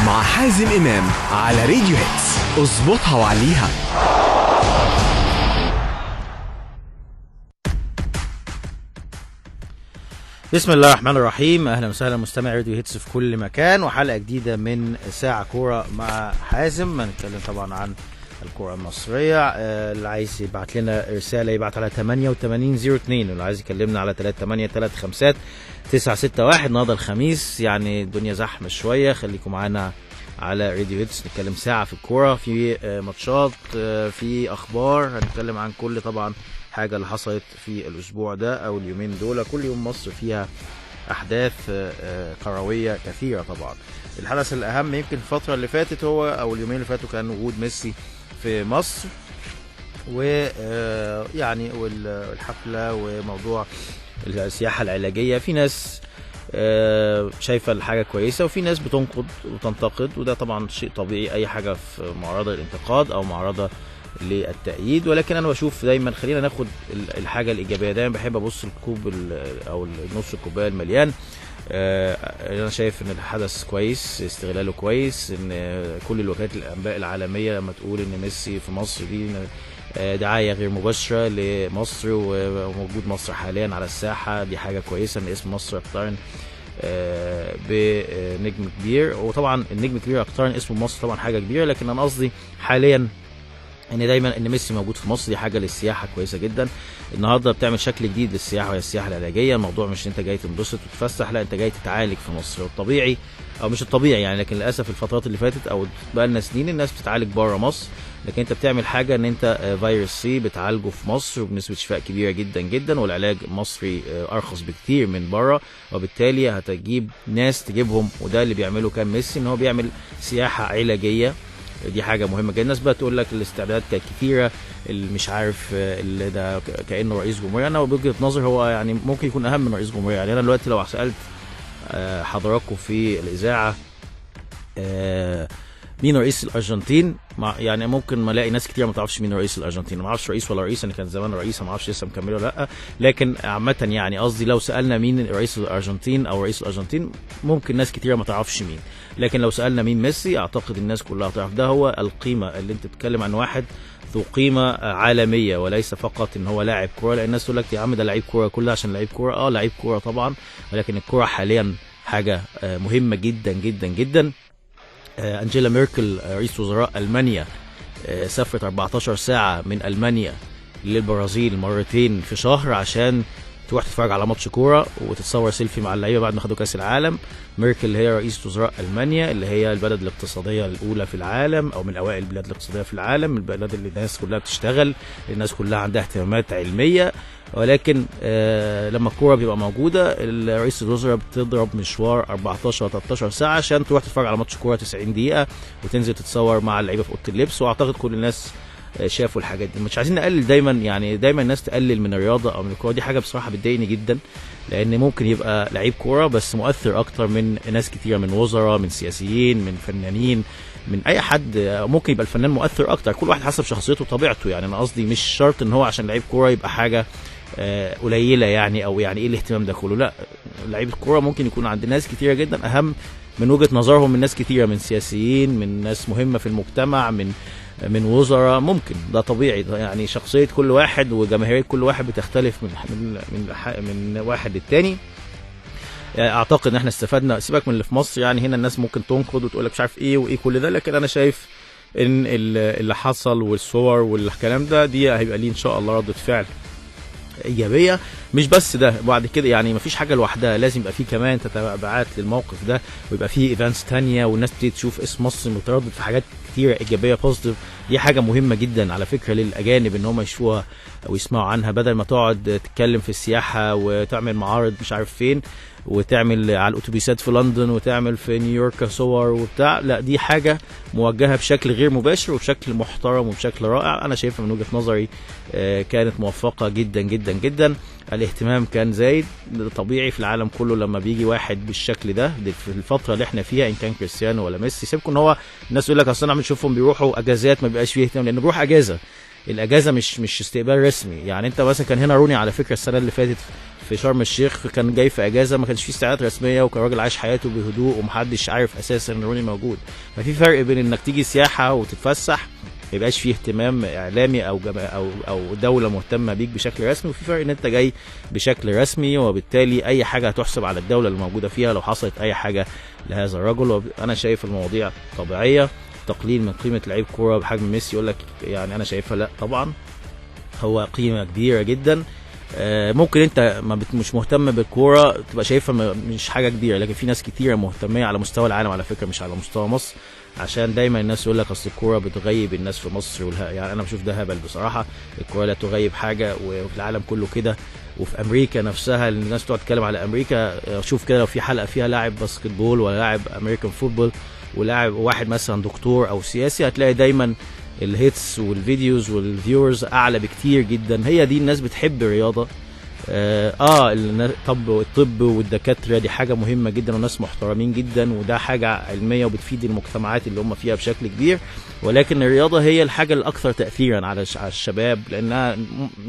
مع حازم إمام على راديو هيتس. اظبطها وعليها. بسم الله الرحمن الرحيم. اهلا وسهلا مستمع راديو هيتس في كل مكان، وحلقه جديدة من ساعة كورة مع حازم. هنتكلم طبعا عن الكره المصرية. اللي عايز يبعت لنا رسالة يبعت على 8802، واللي عايز يكلمنا على 3835 961. النهارده الخميس، يعني الدنيا زحمة شوية، خليكم معانا على راديو هيتس. نتكلم ساعة في الكورة، في ماتشات، في اخبار، هنتكلم عن كل طبعا حاجة اللي حصلت في الأسبوع ده أو اليومين دول. كل يوم مصر فيها أحداث كروية كثيرة. طبعا الحدث الأهم يمكن الفترة اللي فاتت هو أو اليومين اللي فاتوا كان وجود ميسي في مصر، ويعني والحفلة وموضوع السياحة العلاجية. في ناس شايفة الحاجة كويسة، وفي ناس بتنقد وتنتقد، وده طبعا شيء طبيعي. أي حاجة في معرضة للانتقاد أو معرضة للتأييد، ولكن انا بشوف دايما خلينا ناخد الحاجة الايجابية. دايما بحب ابص الكوب او نص الكوباية المليان. انا شايف ان الحدث كويس، استغلاله كويس، ان كل الوكالات الانباء العالمية لما تقول ان ميسي في مصر دي دعاية غير مباشرة لمصر، وموجود مصر حاليا على الساحة، دي حاجة كويسة ان اسم مصر يقترن بنجم كبير. وطبعا النجم الكبير يقترن اسم مصر طبعا حاجة كبيرة، لكن انا قصدي حاليا ان دايما ان ميسي موجود في مصر دي حاجة للسياحة كويسة جدا. النهارده بتعمل شكل جديد للسياحة، وهي السياحة العلاجية. الموضوع مش انت جاي تنبسط وتتفسح، لا، انت جاي تتعالج في مصر. والطبيعي او مش الطبيعي يعني، لكن للاسف الفترات اللي فاتت او بقى لنا سنين الناس بتتعالج بره مصر، لكن انت بتعمل حاجة ان انت فيروس سي بتعالجه في مصر وبنسبة شفاء كبيرة جدا جدا، والعلاج المصري ارخص بكتير من بره، وبالتالي هتجيب ناس تجيبهم. وده اللي بيعمله كان ميسي، ان هو بيعمل سياحة علاجية. دي حاجة مهمة جدا. الناس بقى تقول لك الاستعدادات كانت كتيرة، اللي مش عارف اللي ده كانه رئيس جمهورية. انا بوجهه نظري هو يعني ممكن يكون اهم من رئيس جمهورية. يعني انا دلوقتي لو سالت حضراتكم في الاذاعة مين رئيس الارجنتين، يعني ممكن ما الاقي ناس كتير ما تعرفش مين رئيس الارجنتين. ما اعرفش رئيس ولا رئيس، انا كان زمان رئيس، ما اعرفش لسه مكملة ولا لا، لكن عامة يعني قصدي لو سالنا مين رئيس الارجنتين او رئيس الارجنتين ممكن ناس كتير ما تعرفش مين، لكن لو سالنا مين ميسي اعتقد الناس كلها تعرف. ده هو القيمة اللي انت بتتكلم عن واحد ذو قيمة عالمية، وليس فقط ان هو لاعب كورة. لان الناس تقول لك يا عم ده لعيب كورة، كله عشان لعيب كورة. لعيب كورة طبعا، ولكن الكورة حاليا حاجة مهمة جدا جدا جدا. أنجيلا ميركل رئيس وزراء ألمانيا سافرت 14 ساعة من ألمانيا للبرازيل مرتين في شهر عشان تروح تتفرج على ماتش كورة وتتصور سيلفي مع اللعيبة بعد ما خدوا كأس العالم. ميركل هي رئيسة وزراء ألمانيا، اللي هي البلد الاقتصادية الأولى في العالم أو من أوائل البلاد الاقتصادية في العالم، البلد اللي الناس كلها بتشتغل، الناس كلها عندها اهتمامات علمية. ولكن لما الكورة بيبقى موجودة رئيس الوزراء بتضرب مشوار 14 و 13 ساعة عشان تروح تتفرج على ماتش كورة 90 دقيقة وتنزل تتصور مع اللعيبة في أوضة اللبس. وأعتقد كل الناس شافوا الحاجات دي. مش عايزين نقلل دايما، يعني دايما الناس تقلل من الرياضة او من الكورة، دي حاجة بصراحة بتضايقني جدا، لان ممكن يبقى لعيب كورة بس مؤثر اكتر من ناس كتيرة، من وزراء، من سياسيين، من فنانين، من اي حد. ممكن يبقى الفنان مؤثر اكتر، كل واحد حسب شخصيته وطبيعته. يعني انا قصدي مش شرط ان هو عشان لعيب كورة يبقى حاجة قليله يعني، او يعني ايه الاهتمام ده كله. لا، لعيب الكورة ممكن يكون عند ناس كتيرة جدا اهم من وجهه نظرهم من ناس كتيرة، من سياسيين، من ناس مهمة في المجتمع، من وزراء. ممكن ده طبيعي، يعني شخصية كل واحد وجماهيرية كل واحد بتختلف من من من, من واحد للتاني. اعتقد ان احنا استفدنا. سيبك من اللي في مصر، يعني هنا الناس ممكن تنقد وتقول لك مش عارف ايه وايه كل ده، لكن انا شايف ان اللي حصل والصور والكلام ده دي هيبقى ليه ان شاء الله ردة فعل ايجابية. مش بس ده، بعد كده يعني مفيش حاجة لوحدها، لازم يبقى فيه كمان تتبعات للموقف ده، ويبقى فيه events تانية، والناس تبتدي تشوف اسم مصر متردد في حاجات كتيرة ايجابية positive. دي حاجة مهمة جدا على فكرة للاجانب ان هم يشوفوها ويسمعوا عنها، بدل ما تقعد تتكلم في السياحة وتعمل معارض مش عارف فين، وتعمل على الاتوبيسات في لندن، وتعمل في نيويورك صور وبتاع. لا، دي حاجة موجهة بشكل غير مباشر وبشكل محترم وبشكل رائع. انا شايفها من وجهه نظري كانت موفقة جدا جدا جدا. الاهتمام كان زايد طبيعي في العالم كله لما بيجي واحد بالشكل ده في الفترة اللي احنا فيها، ان كان كريستيانو ولا ميسي. سيبكم ان هو الناس يقول لك اصل انا بنشوفهم بيروحوا اجازات ما بيبقاش فيه اهتمام، لان بيروح اجازه. الاجازة مش استقبال رسمي. يعني انت مثلا كان هنا روني على فكرة السنة اللي فاتت في شرم الشيخ، كان جاي في اجازه، ما كانش فيه استعدادات رسمية، وكان راجل عايش حياته بهدوء ومحدش عارف اساسا ان روني موجود. ففي فرق بين انك تيجي سياحة وتتفسح ما يبقاش فيه اهتمام اعلامي او او دولة مهتمة بيك بشكل رسمي، وفي فرق ان انت جاي بشكل رسمي، وبالتالي اي حاجة هتحسب على الدولة اللي موجودة فيها لو حصلت اي حاجة لهذا الرجل. انا شايف المواضيع طبيعية. تقليل من قيمة لعيب كورة بحجم ميسي يقول لك يعني انا شايفها لا، طبعا هو قيمة كبيرة جدا. ممكن انت ما مش مهتم بالكورة تبقى شايفها مش حاجة كبيرة، لكن في ناس كتيرة مهتميه على مستوى العالم على فكرة، مش على مستوى مصر، عشان دايما الناس يقول لك اصل الكورة بتغيب الناس في مصر يعني انا بشوف ده هبل بصراحة. الكورة لا تغيب حاجة، وفي العالم كله كده، وفي امريكا نفسها الناس بتقعد تتكلم على امريكا. شوف كده لو في حلقة فيها لاعب basketball ولا لاعب American football ولاعب واحد مثلا دكتور او سياسي، هتلاقي دايما ال hits وال videos وال viewers اعلى بكتير جدا. هي دي الناس بتحب الرياضة. الطب والدكاتره دي حاجة مهمة جدا، وناس محترمين جدا، وده حاجة علمية وبتفيد المجتمعات اللي هم فيها بشكل كبير، ولكن الرياضة هي الحاجة الاكثر تاثيرا على الشباب، لانها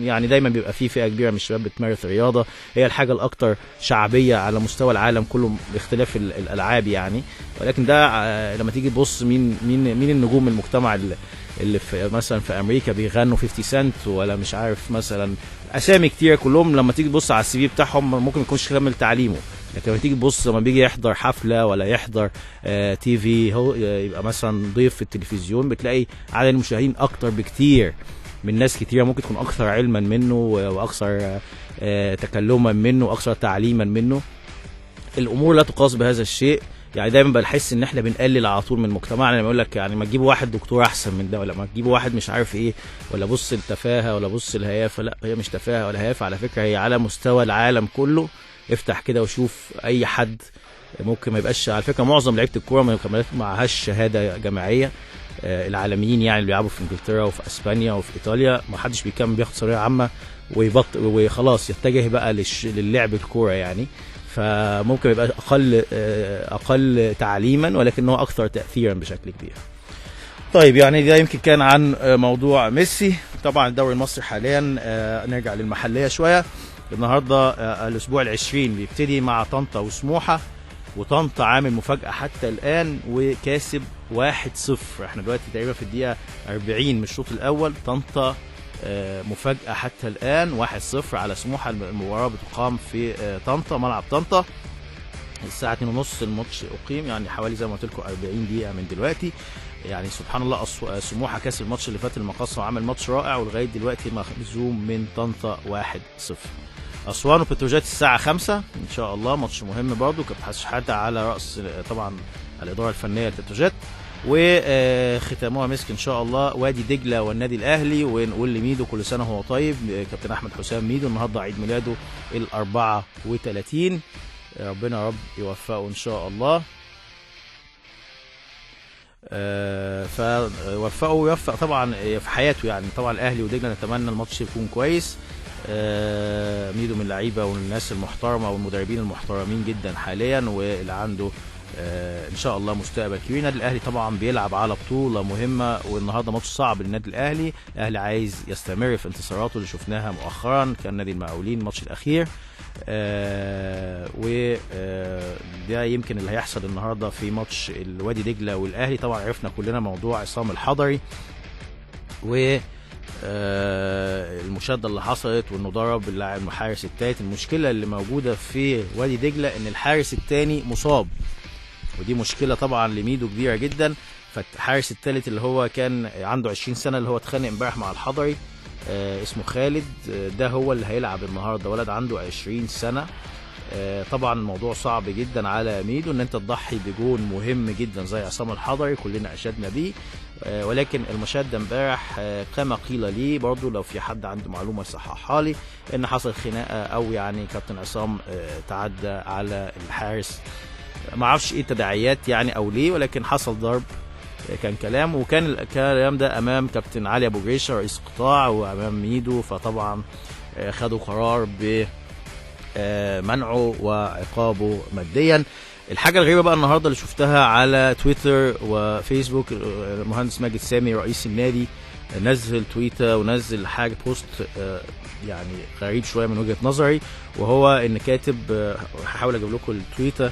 يعني دايما بيبقى في فئة كبيرة من الشباب بتمارس الرياضة، هي الحاجة الاكثر شعبية على مستوى العالم كله باختلاف الالعاب يعني. ولكن ده لما تيجي تبص مين مين مين النجوم المجتمع اللي في مثلا في امريكا بيغنوا 50 سنت ولا مش عارف مثلا اسامي كتير، كلهم لما تيجي تبص على ال CV بتاعهم ممكن ما يكونش كمل تعليمه، لكن لما تيجي تبص لما بيجي يحضر حفلة ولا يحضر TV، هو يبقى مثلا ضيف في التلفزيون، بتلاقي عدد المشاهدين اكتر بكتير من ناس كتيرة ممكن تكون اكثر علما منه واكثر تكلما منه واكثر تعليما منه. الامور لا تقاس بهذا الشيء. يعني دايما بنحس ان احنا بنقلل على طول من مجتمعنا، لما يقول لك يعني ما تجيبوا واحد دكتور احسن من ده، ولا ما تجيبوا واحد مش عارف ايه، ولا بص التفاهة ولا بص الهيافه. لا، هي مش تفاهه ولا هيافه على فكرة، هي على مستوى العالم كله. افتح كده وشوف اي حد ممكن ما يبقاش، على فكرة معظم لعيبة الكورة ما معهاش شهادة جامعية، العالميين يعني اللي بيلعبوا في انجلترا وفي اسبانيا وفي ايطاليا ما حدش بيكمل، بياخد ثانوية عامة ويبطل وخلاص يتجه بقى للعب الكورة يعني. فممكن يبقى اقل تعليما ولكنه اكثر تاثيرا بشكل كبير. طيب يعني ده يمكن كان عن موضوع ميسي. طبعا الدوري المصري حاليا، نرجع للمحليه شوية. النهارده الاسبوع 20 بيبتدي مع طنطا وسموحه، وطنطا عامل مفاجاة حتى الان وكاسب 1-0. احنا دلوقتي تقريبا في الدقيقة 40 من الشوط الاول. طنطا مفاجأة حتى الآن 1-0 على سموحة. المباراة بتقام في طنطا، ملعب طنطا، الساعة 2:30 الماتش أقيم، يعني حوالي زي ما قلت لكم 40 دقيقة من دلوقتي. يعني سبحان الله، سموحة كسب الماتش اللي فات المقاصة وعمل ماتش رائع، ولغاية دلوقتي مهزوم من طنطا 1-0. أسوان وبتروجيت الساعة 5 إن شاء الله، ماتش مهم برضه، كابتن حسن شحاتة على رأس طبعا الإدارة الفنية لبتروجيت. وختامها مسك ان شاء الله وادي دجله والنادي الاهلي. ونقول لميدو كل سنة وهو طيب، كابتن احمد حسام ميدو النهارده عيد ميلاده 34، ربنا يا رب يوفقه ان شاء الله. فوفقه ويوفق طبعا في حياته يعني. طبعا الاهلي ودجله نتمنى الماتش يكون كويس. ميدو من اللعيبة والناس المحترمة والمدربين المحترمين جدا حاليا، واللي عنده ان شاء الله مستقبل كبير. النادي الاهلي طبعا بيلعب على بطوله مهمة، والنهارده ماتش صعب للنادي الاهلي. الاهلي عايز يستمر في انتصاراته اللي شفناها مؤخرا، كان نادي المقاولين الماتش الاخير، وده يمكن اللي هيحصل النهارده في ماتش الوادي دجله والاهلي. طبعا عرفنا كلنا موضوع عصام الحضري و المشاده اللي حصلت، وانه ضرب اللاعب الحارس الثالث. المشكلة اللي موجودة في وادي دجله ان الحارس الثاني مصاب، ودي مشكلة طبعا لميدو كبيرة جدا. فالحارس الثالث اللي هو كان عنده 20 سنة، اللي هو اتخانق امبارح مع الحضري، اسمه خالد، ده هو اللي هيلعب النهارده، ولد عنده 20 سنة. طبعا الموضوع صعب جدا على ميدو ان انت تضحي بجون مهم جدا زي عصام الحضري، كلنا اشدنا بيه، ولكن المشاده امبارح كما قيل لي برضو، لو في حد عنده معلومة يصححها لي، ان حصل خناقه او يعني كابتن عصام تعدى على الحارس، ما اعرفش ايه التداعيات يعني او ليه، ولكن حصل ضرب كان كلام، وكان الكلام ده امام كابتن علي ابو جريشه رئيس قطاع وامام ميدو، فطبعا خدوا قرار ب منعه وعقابه ماديا. الحاجة الغريبة بقى النهارده اللي شفتها على تويتر وفيسبوك، المهندس ماجد سامي رئيس النادي نزل تويته ونزل حاجة post يعني غريب شوية من وجهه نظري، وهو ان كاتب، هحاول اجيب لكم التويته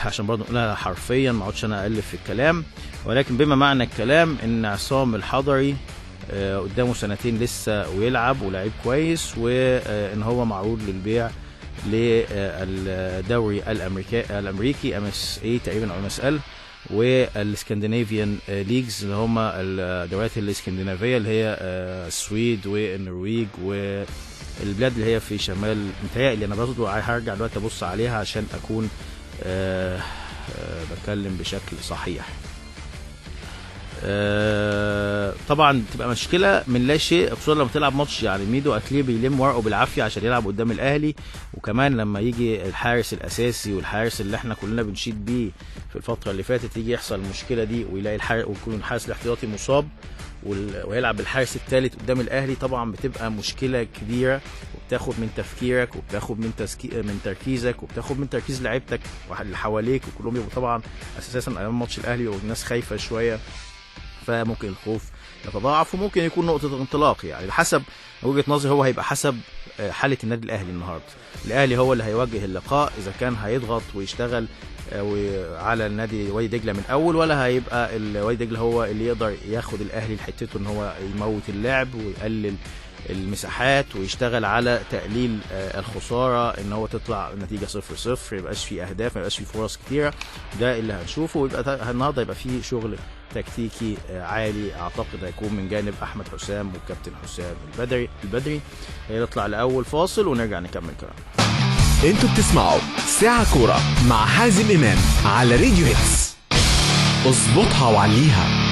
عشان برضه نقولها حرفيا، ما اقعدش انا الف في الكلام، ولكن بما معنى الكلام ان عصام الحضري قدامه سنتين لسه ويلعب ولاعيب كويس، وان هو معروض للبيع للدوري الامريكي MSA تقريبا او MSL، وال Scandinavian leagues اللي هم الدوريات الاسكندنافية اللي هي السويد والنرويج والبلاد اللي هي في شمال، متهيألي انا برضه هرجع دلوقتي ابص عليها عشان اكون بتكلم بشكل صحيح. طبعا تبقى مشكلة من لا شيء، خصوصا لما تلعب ماتش يعني ميدو اتليه بيلم ورقة بالعافية عشان يلعب قدام الاهلي، وكمان لما يجي الحارس الاساسي والحارس اللي احنا كلنا بنشيد بيه في الفترة اللي فاتت يجي يحصل المشكلة دي ويلاقي الحارس، ويكون الحارس الاحتياطي مصاب ويلعب بالحارس الثالث قدام الاهلي، طبعا بتبقى مشكلة كبيرة، وبتاخد من تفكيرك وبتاخد من تركيزك وبتاخد من تركيز لعيبتك واللي حواليك، وكلهم يبقوا طبعا اساسا امام ماتش الاهلي والناس خايفة شوية، فممكن الخوف يتضاعف وممكن يكون نقطة انطلاق. يعني حسب وجهة نظري هو هيبقى حسب حالة النادي الأهلي النهاردة. الأهلي هو اللي هيواجه اللقاء، إذا كان هيضغط ويشتغل على النادي وادي دجلة من أول، ولا هيبقى وادي دجلة هو اللي يقدر ياخد الأهلي لحتته إن هو يموت اللعب ويقلل المساحات ويشتغل على تقليل الخسارة، ان هو تطلع نتيجة 0-0، يبقاش فيه اهداف، ما يبقاش فيه فرص كتيرة. ده اللي هنشوفه، ويبقى النهارده يبقى فيه شغل تكتيكي عالي اعتقد هيكون من جانب احمد حسام والكابتن حسام البدري. هنطلع لاول فاصل ونرجع نكمل كلامنا. انتوا بتسمعوا ساعة كورة مع حازم امام على راديو هيتس، اظبطها وعليها.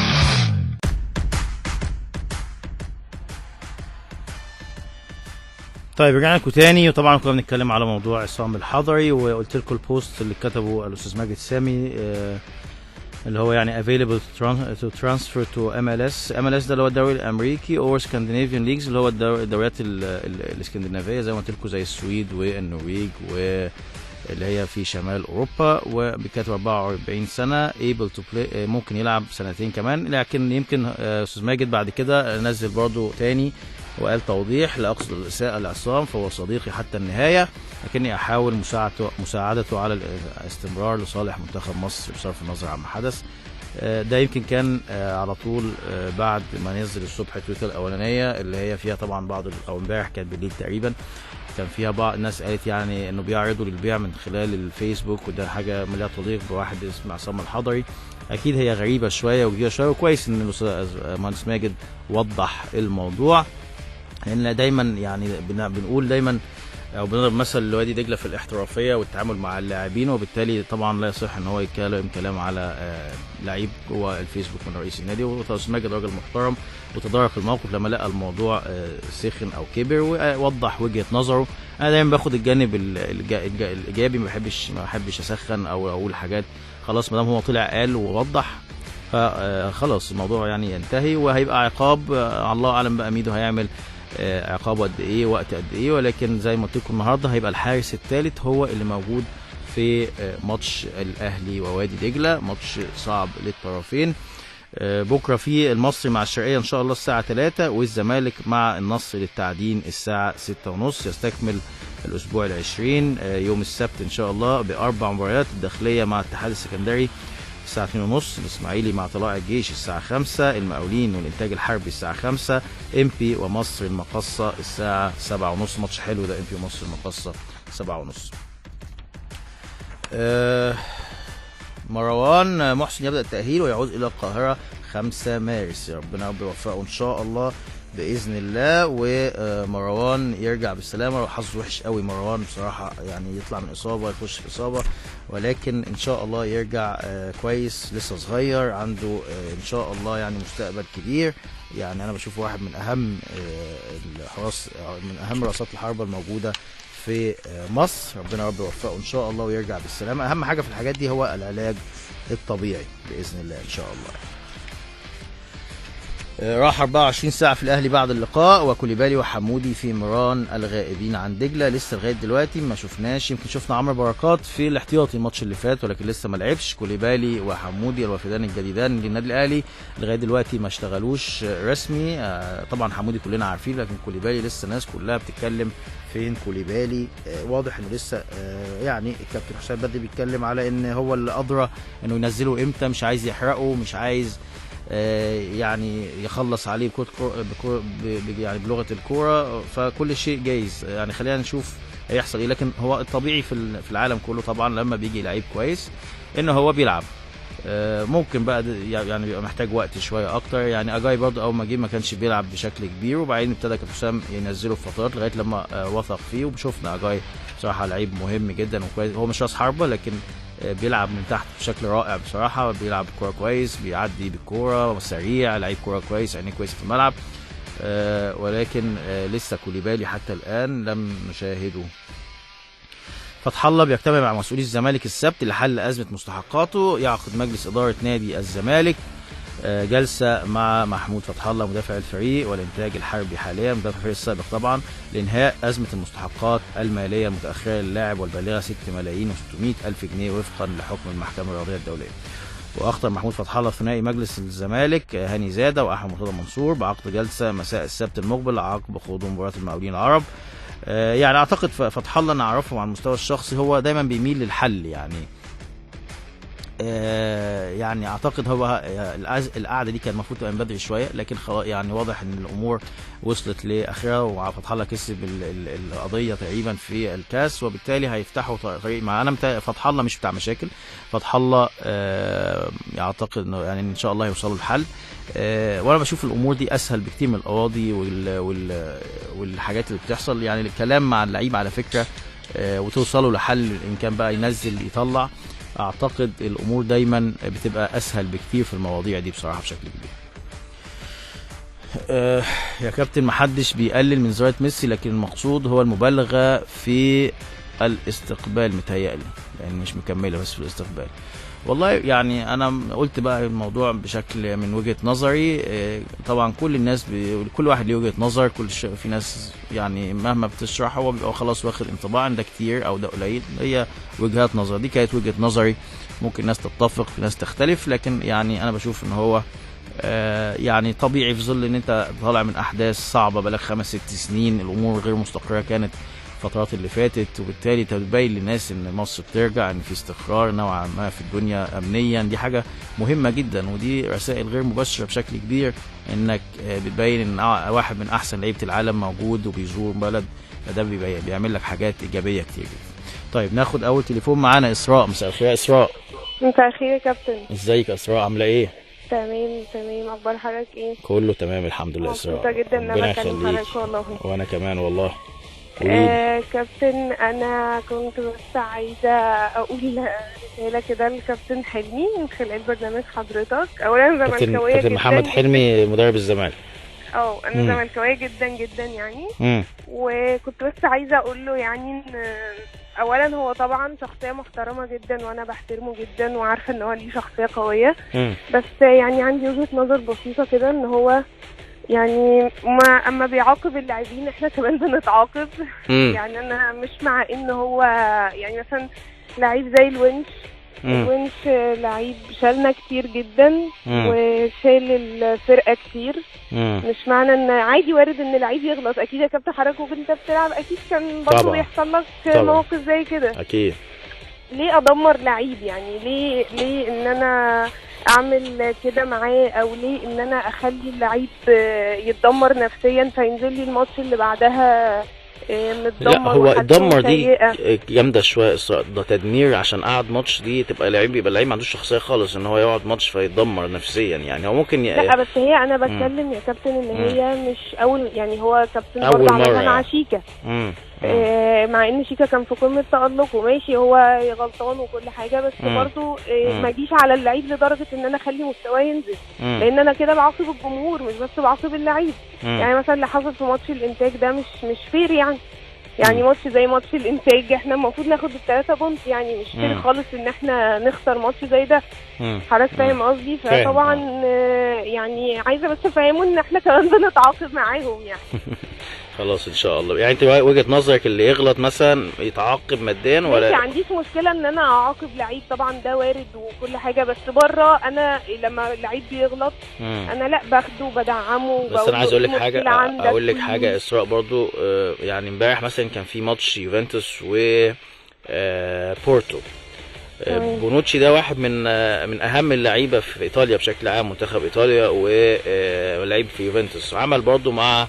طيب رجعنا لكم تاني، وطبعا كنا بنتكلم على موضوع عصام الحضري، وقلت لكم ال post اللي كتبه الاستاذ ماجد سامي اللي هو يعني available to transfer to MLS. MLS ده اللي هو الدوري الامريكي، or Scandinavian leagues اللي هو الدوريات الاسكندنافية زي ما قلت لكم، زي السويد والنرويج واللي هي في شمال اوروبا. وبكاتب 44 سنة able to play، ممكن يلعب سنتين كمان، لكن يمكن استاذ ماجد بعد كده نزل برضو تاني وقال توضيح: لا أقصد الإساءة لعصام، فهو صديقي حتى النهاية، لكني أحاول مساعدته على الاستمرار لصالح منتخب مصر بصرف النظر عما حدث. ده يمكن كان على طول بعد ما نزل الصبح تويتر الأولانية اللي هي فيها طبعا بعض، أو امبارح كانت بالليل تقريبا، كان فيها بعض الناس قالت يعني إنه بيعرضوا للبيع من خلال الفيسبوك، وده حاجة لا تليق بواحد اسمه عصام الحضري. أكيد هي غريبة شوية وجديدة شوية، وكويس إن الأستاذ مهندس ماجد وضح الموضوع، لان دايما يعني بنقول دايما او بنضرب مثل لوادي دجله في الاحترافية والتعامل مع اللاعبين، وبالتالي طبعا لا يصح ان هو يتكلم كلام على لعيب جوه الفيسبوك من رئيس النادي. واستاذ ماجد راجل محترم وتدارك الموقف لما لقى الموضوع سخن او كبر، ووضح وجهه نظره. انا دايما باخد الجانب الايجابي، ما بحبش اسخن او اقول حاجات، خلاص ما دام هو طلع قال ووضح فخلاص الموضوع يعني ينتهي، وهيبقى عقاب الله اعلم بقى ميدو هيعمل عقابه قد ايه، وقت قد ايه. ولكن زي ما قلت لكم النهارده هيبقى الحارس الثالث هو اللي موجود في ماتش الاهلي ووادي دجله، ماتش صعب للطرفين. بكره في المصري مع الشرقية ان شاء الله الساعة 3، والزمالك مع النصر للتعدين الساعة 6:30. يستكمل الاسبوع 20 يوم السبت ان شاء الله باربع مباريات: الداخلية مع الاتحاد السكندري الساعة 2:30، الإسماعيلي مع طلائع الجيش الساعة 5، المقاولين والإنتاج الحربي الساعة 5، إمبي ومصر المقاصة الساعة 7:30. ماتش حلو ده، إمبي ومصر المقاصة 7:30. مروان محسن يبدأ التأهيل ويعود إلى القاهرة 5 مارس، يا ربنا رب يوفقه إن شاء الله بإذن الله، ومروان يرجع بالسلامة. حظه وحش قوي مروان بصراحة، يعني يطلع من إصابة يخش في إصابة، ولكن إن شاء الله يرجع كويس، لسه صغير، عنده إن شاء الله يعني مستقبل كبير. يعني أنا بشوف واحد من أهم الحراس، من أهم رأسات الحربة الموجودة في مصر. ربنا رب يوفقه إن شاء الله ويرجع بالسلامة. أهم حاجة في الحاجات دي هو العلاج الطبيعي بإذن الله إن شاء الله. راح 24 ساعة في الأهلي بعد اللقاء، وكوليبالي وحمودي في مران الغائبين عن دجلة. لسه لغاية دلوقتي ما شفناش، يمكن شفنا عمرو بركات في الاحتياطي الماتش اللي فات ولكن لسه ما لعبش. كوليبالي وحمودي الوافدان الجديدان للنادي الأهلي لغاية دلوقتي ما اشتغلوش رسمي. طبعا حمودي كلنا عارفين، لكن كوليبالي لسه الناس كلها بتتكلم فين كوليبالي. واضح انه لسه يعني الكابتن حسام بدري بيتكلم على ان هو اللي أدرى انه ينزله امتى، مش عايز يحرقه، مش عايز يعني يخلص عليه يعني بلغه الكورة، فكل شيء جايز. يعني خلينا نشوف هيحصل ايه، لكن هو الطبيعي في العالم كله طبعا لما بيجي لعيب كويس ان هو بيلعب. ممكن بقى يعني بيبقى محتاج وقت شوية اكتر. يعني اجاي برضه اول ما جه ما كانش بيلعب بشكل كبير، وبعدين ابتدى كابتن حسام ينزله في فترات لغاية لما وثق فيه، وشفنا اجاي بصراحة لعيب مهم جدا وكويس. هو مش راس حربه لكن بيلعب من تحت بشكل رائع بصراحة، بيلعب كورة كويس، بيعدي بالكورة سريع، لعيب كورة كويس، عينيه كويس في الملعب. ولكن لسه كوليبالي حتى الان لم نشاهده. فتح الله بيجتمع مع مسؤولي الزمالك السبت لحل ازمة مستحقاته. يعقد مجلس ادارة نادي الزمالك جلسه مع محمود فتح الله مدافع الفريق والانتاج الحربي حاليا، مدافع الفريق السابق طبعا، لانهاء ازمة المستحقات المالية المتاخرة للاعب والبالغه 6,600,000 جنيه وفقا لحكم المحكمة الرياضية الدولية. واخطر محمود فتح الله ثنائي مجلس الزمالك هاني زاده واحمد مرتضى منصور بعقد جلسه مساء السبت المقبل عقب خوض مباراة المقاولين العرب. يعني اعتقد فتح الله نعرفه على المستوى الشخصي هو دايما بيميل للحل، يعني يعني اعتقد هو القعدة دي كان المفروض تبقى من بدري شوية، لكن خلاص يعني واضح ان الامور وصلت لاخرها، وفتح الله كسب القضية تقريبا في الكاس، وبالتالي هيفتحوا طريق مع. انا فتح الله مش بتاع مشاكل، فتح الله اعتقد انه يعني ان شاء الله يوصلوا لحل. وانا بشوف الامور دي اسهل بكتير من القواضي والحاجات اللي بتحصل. يعني الكلام مع اللعيب على فكرة وتوصلوا لحل، ان كان بقى ينزل يطلع، اعتقد الامور دايما بتبقى اسهل بكتير في المواضيع دي بصراحة بشكل كبير. يا كابتن محدش بيقلل من زيارة ميسي، لكن المقصود هو المبالغة في الاستقبال، متهيألي يعني مش مكملة بس في الاستقبال. والله يعني انا قلت بقى الموضوع بشكل من وجهه نظري. طبعا كل الناس كل واحد ليه وجهه نظر، كل في ناس يعني مهما بتشرح هو بيبقى خلاص واخد انطباع ان ده كتير او ده قليل، هي وجهات نظر. دي كانت وجهه نظري، ممكن ناس تتفق في ناس تختلف، لكن يعني انا بشوف ان هو يعني طبيعي في ظل ان انت طالع من احداث صعبة بقالك 5-6 سنين، الامور غير مستقره كانت الفترات اللي فاتت، وبالتالي تبين للناس ان مصر بترجع، ان في استقرار نوعا ما في الدنيا امنيا. دي حاجة مهمة جدا، ودي رسائل غير مباشرة بشكل كبير، انك بتبين ان واحد من احسن لعيبة العالم موجود وبيزور بلد، فده بيعمل لك حاجات ايجابية كتير جدا. طيب ناخد اول تليفون معانا، اسراء. مساء الخير يا اسراء. مساء الخير يا كابتن. ازيك يا اسراء، عامله ايه؟ تمام تمام، اخبار حضرتك ايه؟ كله تمام الحمد لله اسراء. مبسوطة جدا ان انا بكلم حضرتك والله. وانا كمان والله. كابتن انا كنت بس عايزه اقول رسالة كده لكابتن حلمي من خلال برنامج حضرتك. اولا زملكاويه جدا، كابتن محمد حلمي مدرب الزمالك. انا زملكاويه جدا جدا يعني. وكنت بس عايزه اقول له يعني ان اولا هو طبعا شخصية محترمه جدا وانا بحترمه جدا وعارفه ان هو ليه شخصية قوية، بس يعني عندي وجهه نظر بسيطة كده ان هو يعني ما اما بيعاقب اللاعبين احنا كمان بنتعاقب. يعني انا مش مع ان هو يعني مثلا لعيب زي الونش، الونش لعيب شالنا كتير جدا وشال الفرقة كتير. مش معنى ان عادي وارد ان لعيب يغلط، اكيد يا كابتن حضرتك وانت بتلعب اكيد كان برضه بيحصل لك مواقف زي كده. اكيد. ليه ادمر لعيب يعني؟ ليه ان انا اعمل كده معاه، او ليه ان انا اخلي اللعيب يتدمر نفسيا فينزل لي الماتش اللي بعدها متدمر؟ لا هو اتدمر دي جامدة شوية، ده تدمير عشان قعد ماتش، دي تبقى لعيب، يبقى اللعيب ما عندوش شخصية خالص ان هو يقعد ماتش فيتدمر نفسيا. يعني هو ممكن لا بس هي انا بتكلم يا كابتن ان هي مش اول، يعني هو كابتن برضه عملها مع شيكا. مع ان شيكا كان في قمة تألقه، ماشي هو غلطان وكل حاجة، بس برضه ما جيش على اللعيب لدرجة ان انا اخلي مستواه ينزل، لان انا كده بعاقب الجمهور مش بس بعاقب اللعيب. يعني مثلا اللي حصل في ماتش الانتاج ده مش fair يعني. يعني ماتش زي ماتش الانتاج احنا المفروض ناخد ال3 point، يعني مش fair خالص ان احنا نخسر ماتش زي ده. حضرتك فاهم قصدي؟ فطبعا يعني عايزه بس افهمه ان احنا كمان بنتعاقب معاهم يعني. خلاص ان شاء الله. يعني انت وجهه نظرك اللي يغلط مثلا يتعاقب ماديا ولا؟ ما عنديش مشكلة ان انا اعاقب لعيب، طبعا ده وارد وكل حاجة، بس بره انا لما اللعيب بيغلط انا لا باخده وبدعمه. بس انا عايز اقول لك حاجة اسراء برضو، يعني امبارح مثلا كان في ماتش يوفنتوس و بورتو. بونوتشي ده واحد من اهم اللعيبة في ايطاليا بشكل عام، منتخب ايطاليا ولعيب في يوفنتوس. عمل برضو مع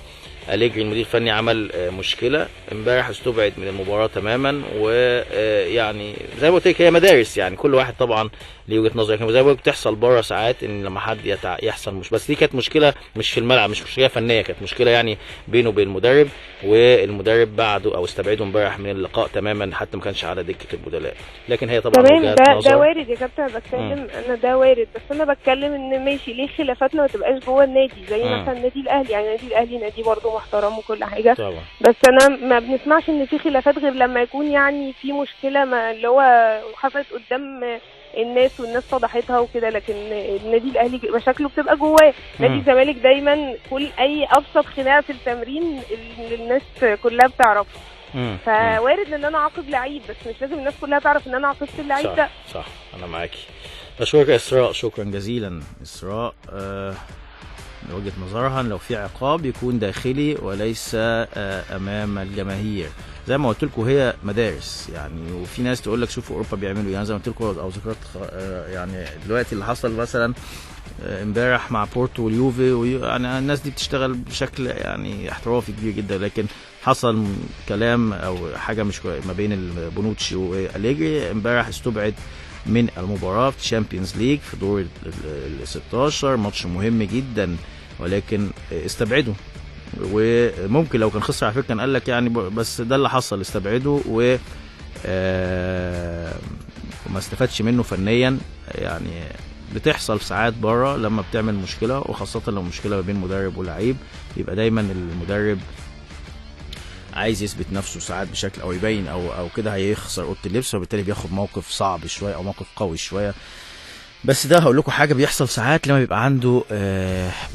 أليجري المدير الفني عمل مشكلة امبارح، استبعد من المباراة تماما. ويعني زي ما قلت لك هي مدارس، يعني كل واحد طبعا ليه وجهه نظر، لكن زي ما بتحصل بره ساعات ان لما حد يحصل مش بس دي كانت مشكلة مش في الملعب، مش مشكلة فنية، كانت مشكلة يعني بينه وبين المدرب، والمدرب بعده او استبعده امبارح من اللقاء تماما، حتى ما كانش على دكه البدلاء. لكن هي طبعا وجهات نظر. ده وارد يا كابتن، بتكلم انا ده وارد، بس انا بتكلم ان ماشي ليه خلافاتنا ما تبقاش جوه النادي زي مثلا النادي الاهلي. يعني النادي الاهلي نادي برضه محترم وكل حاجة طبعا، بس انا ما بنسمعش ان في خلافات غير لما يكون يعني في مشكلة ما اللي هو حصلت قدام الناس والناس فضحتها وكده. لكن النادي الاهلي مشاكله بتبقى جواه. نادي الزمالك دايما كل اي ابسط خناقه في التمرين الناس كلها بتعرفها. فوارد ان انا اعاقب لعيب، بس مش لازم الناس كلها تعرف ان انا عاقبت اللعيب ده. صح، انا معاكي. بشكرك يا اسراء، شكرا جزيلا اسراء. وجهة نظرها لو في عقاب يكون داخلي وليس امام الجماهير. زي ما قلت لكم هي مدارس يعني، وفي ناس تقول لك شوفوا اوروبا بيعملوا يعني، زي ما قلت لكم او ذكرت يعني دلوقتي اللي حصل مثلا امبارح مع بورتو واليوفي، يعني الناس دي بتشتغل بشكل يعني احترافي كبير جدا، لكن حصل كلام او حاجة مش ما بين البونوتشي واليجري امبارح، استبعد من المباراة في Champions League في دور ال 16، ماتش مهم جدا ولكن استبعده. وممكن لو كان خسر على فكرة كان قال لك يعني، بس ده اللي حصل، استبعده و وما استفادش منه فنيا. يعني بتحصل ساعات بره لما بتعمل مشكلة، وخاصة لو مشكلة ما بين مدرب ولاعيب، يبقى دايما المدرب عايز يثبت نفسه ساعات بشكل او يبين او كده، هيخسر اوضة اللبس، وبالتالي بياخد موقف صعب شوية او موقف قوي شوية. بس ده هقول لكم حاجة بيحصل ساعات لما بيبقى عنده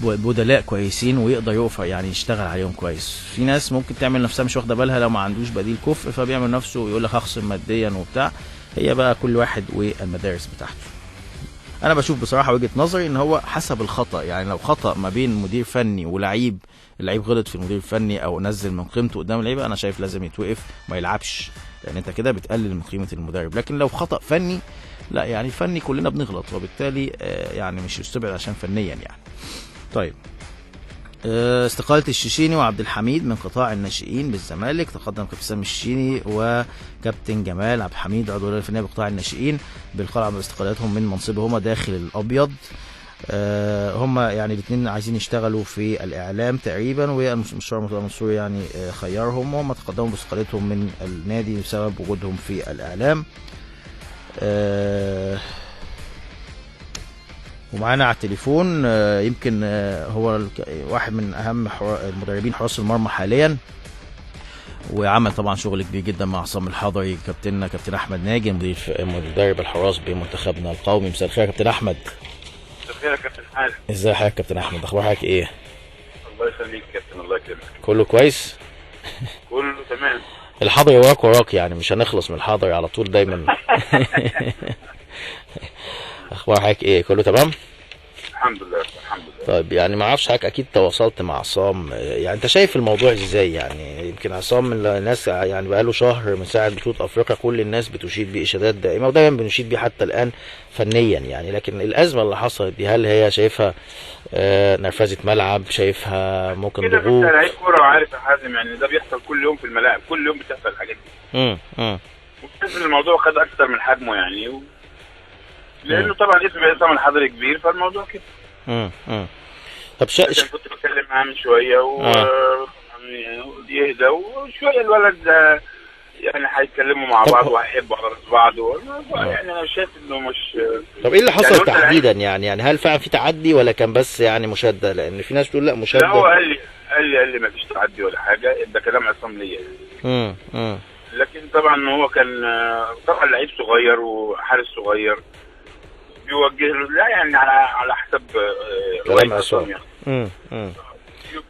بدلاء كويسين ويقدر يقف يعني يشتغل عليهم كويس. في ناس ممكن تعمل نفسها مش واخده بالها لو ما عندوش بديل كفء، فبيعمل نفسه ويقول لك هخصم ماديا وبتاع. هي بقى كل واحد والمدارس بتاعته. انا بشوف بصراحة وجهه نظري ان هو حسب الخطا، يعني لو خطا ما بين مدير فني ولعيب، اللعيب غلط في المدير الفني او نزل من قيمته قدام اللعيبة، انا شايف لازم يتوقف ما يلعبش، لان انت كده بتقلل من قيمة المدرب. لكن لو خطا فني لا، يعني فني كلنا بنغلط، وبالتالي يعني مش يستبعد عشان فنيا يعني. طيب استقالة الشيشيني وعبد الحميد من قطاع الناشئين بالزمالك. تقدم كابتن سامي الشيشيني وكابتن جمال عبد الحميد عضو اللجنة الفنية بقطاع الناشئين بالقلعة باستقالتهم من منصبهما داخل الأبيض. هم يعني الاثنين عايزين يشتغلوا في الإعلام تقريبا، والمستشار مرتضى منصور يعني خيرهم، وهم تقدموا باستقالتهم من النادي بسبب وجودهم في الإعلام. ومعانا على التليفون يمكن هو واحد من اهم المدربين حراس المرمى حاليا، وعمل طبعا شغل كبير جدا مع عصام الحضري، كابتننا كابتن احمد ناجي مدرب الحراس بمنتخبنا القومي. مساء الخير يا كابتن احمد. مساء الخير يا كابتن حازم. ازي حضرتك يا كابتن احمد، اخبار حضرتك ايه؟ الله يخليك يا كابتن، الله يكرمك. كله كويس؟ كله تمام. الحضري وراك وراك، يعني مش هنخلص من الحضري على طول دايما. اخبار حضرتك ايه؟ كله تمام؟ الحمد لله الحمد لله. طيب يعني ما اعرفش حضرتك اكيد تواصلت مع عصام، يعني انت شايف الموضوع ازاي؟ يعني يمكن عصام من الناس يعني بقاله شهر من ساعة بطوله افريقيا كل الناس بتشيد بيه اشادات دائمة، ودايما بنشيد بيه حتى الان فنيا يعني، لكن الازمة اللي حصلت دي هل هي شايفها نرفزه ملعب، شايفها ممكن ضغوط؟ كده انت لعيب كورة وعارف يا حازم، يعني ده بيحصل كل يوم في الملاعب، كل يوم بتحصل الحاجات دي. وبتحس ان الموضوع خد اكتر من حجمه يعني، لانه طبعا اسم عصام الحضري كبير، فالموضوع كده. طب كنت بتكلم معاه من شوية و يهدى وشوية الولد يعني هيتكلموا مع بعض وهيحبوا على بعض يعني انا شايف انه مش. طب ايه اللي حصل يعني تحديدا يعني هل فعلا في تعدي ولا كان بس يعني مشاده؟ لان في ناس بتقول لا مشاده. لا هو قال لي ما فيش تعدي ولا حاجة، ده كلام عصام ليا. لكن طبعا هو كان طبعا لعيب صغير وحارس صغير بيوجه له، لا يعني على حسب كلام عصام يعني.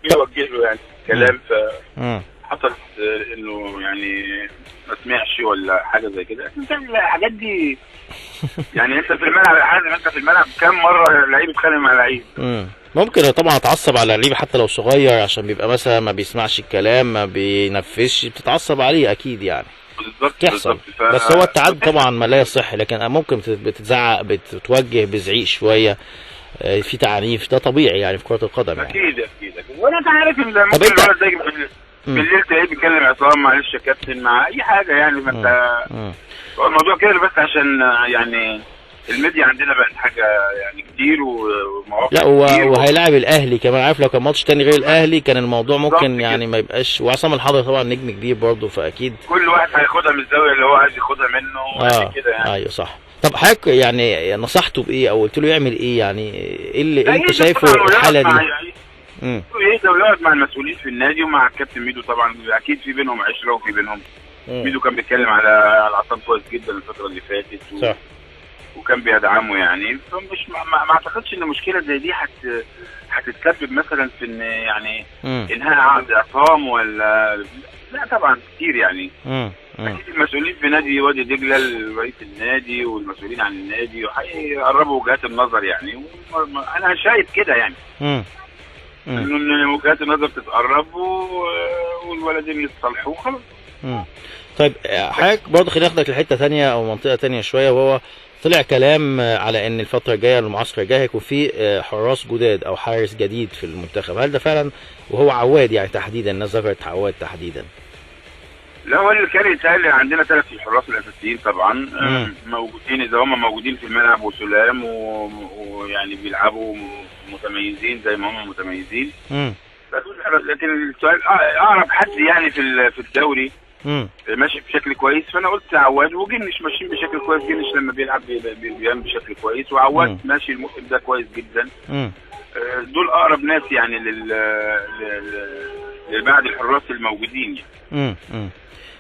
بيوجه له يعني كلام، فحصلت انه يعني ما سمعش ولا حاجة زي كده. لكن الحاجات دي يعني انت في الملعب يا حازم، انت في الملعب كم مرة لعيب اتخانق مع لعيب؟ ممكن طبعا اتعصب على لعيب حتى لو صغير، عشان بيبقى مثلا ما بيسمعش الكلام، ما بينفذش، بتتعصب عليه اكيد يعني. بالظبط تحصل. بس هو التعدي طبعا ما لا يصح، لكن ممكن بتتزعق، بتتوجه بزعيق شوية، في تعنيف، ده طبيعي يعني في كرة القدم يعني. اكيد اكيد. وانا انت عارف ان ممكن الولد ده بالليل تلاقيه بيتكلم عصام معلش يا كابتن مع اي حاجة يعني. ما انت هو الموضوع كده بس عشان يعني الميديا عندنا بقت حاجة يعني كتير ومواقف. لا وهيلاعب الاهلي كمان، عارف لو كان ماتش تاني غير الاهلي كان الموضوع ممكن يعني ما يبقاش. وعصام الحضري طبعا نجم كبير برضه، فاكيد كل واحد هياخدها من الزاوية اللي هو عايز ياخدها منه كده يعني. ايوه صح. طب حضرتك يعني نصحته بايه او قلت له يعمل ايه يعني؟ ايه اللي انت شايفه الحالة دي؟ يهدى ويقعد مع المسؤولين في النادي ومع الكابتن ميدو طبعا، اكيد في بينهم عشرة وفي بينهم ميدو كان بيتكلم على عصام كويس جدا الفترة اللي فاتت صح، وكان بيدعمه يعني. فمش ما اعتقدش ان مشكلة زي دي هتتسبب مثلا في ان يعني انهاء عقد عصام ولا لا، طبعا كتير يعني. اكيد المسؤولين في نادي وادي دجله، رئيس النادي والمسؤولين عن النادي، وهيقربوا وجهات النظر يعني. انا شايف كده يعني انه وجهات النظر تتقرب والولدين يتصالحوا وخلاص. طيب حضرتك برضه خليني اخدك لحته ثانية او منطقة ثانية شوية، وهو طلع كلام على ان الفترة الجاية المعسكر الجاي هيكون في حراس جداد او حارس جديد في المنتخب، هل ده فعلا؟ وهو عواد يعني تحديدا، الناس ذكرت عواد تحديدا. لا هو اللي كان يتقال عندنا 3 الحراس الاساسيين طبعا موجودين، اذا هم موجودين في الملعب وسلام ويعني بيلعبوا متميزين زي ما هم متميزين. لكن السؤال اقرب حد يعني في الدوري ماشي بشكل كويس، فانا قلت عواد وجنش ماشيين بشكل كويس. جنش لما بيلعب بيعمل بشكل كويس، وعواد ماشي الموسم ده كويس جدا. دول اقرب ناس يعني لبعض الحراس الموجودين يعني.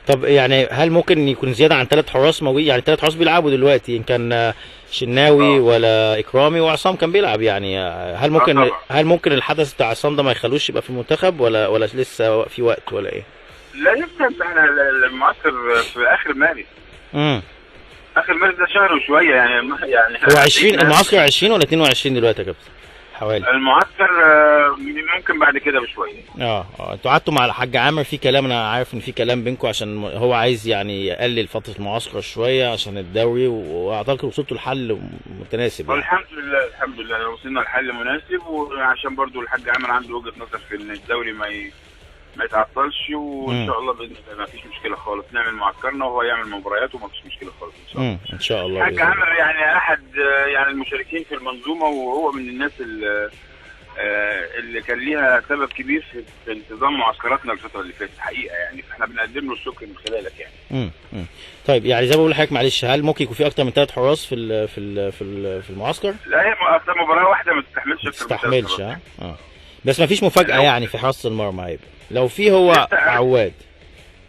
طب يعني هل ممكن يكون زيادة عن 3 حراس موجودين؟ يعني 3 حراس بيلعبوا دلوقتي، ان كان شناوي ولا اكرامي وعصام كان بيلعب يعني. هل ممكن هل ممكن الحدث بتاع عصام ده ما يخلوش يبقى في المنتخب ولا لسه في وقت ولا ايه؟ لا لسه، احنا المعسكر في اخر مارس. اخر مارس ده شهر وشوية يعني. هو 20 المعسكر 20 ولا 22 دلوقتي يا كابتن؟ حوالي المعسكر ممكن بعد كده بشوية. انتوا قعدتوا مع الحاج عامر في كلام، انا عارف ان في كلام بينكم عشان هو عايز يعني يقلل فترة المعسكر شوية عشان الدوري، واعتقد وصلتوا لحل متناسب يعني. الحمد لله، الحمد لله وصلنا لحل مناسب، وعشان برضو الحاج عامر عنده وجهه نظر في ان الدوري ما يتعطلش، وان شاء الله باذن الله ما فيش مشكلة خالص، نعمل معسكرنا وهو يعمل مبارياته وما فيش مشكلة خالص ان شاء الله. ان شاء الله. الحاج عامر يعني احد يعني المشاركين في المنظومة، وهو من الناس اللي كان ليها سبب كبير في انتظام معسكراتنا الفترة اللي فاتت حقيقة يعني، فاحنا بنقدم له الشكر من خلالك يعني. طيب يعني زي ما بقول لحضرتك معلش، هل ممكن يكون في اكتر من 3 حراس في ال في ال في في المعسكر؟ لا هي اصلا مباراة واحدة ما تستحملش اكتر من 3 تستحملش. بس ما فيش مفاجأة يعني في حراسة المرمى، هيبقى لو في هو عواد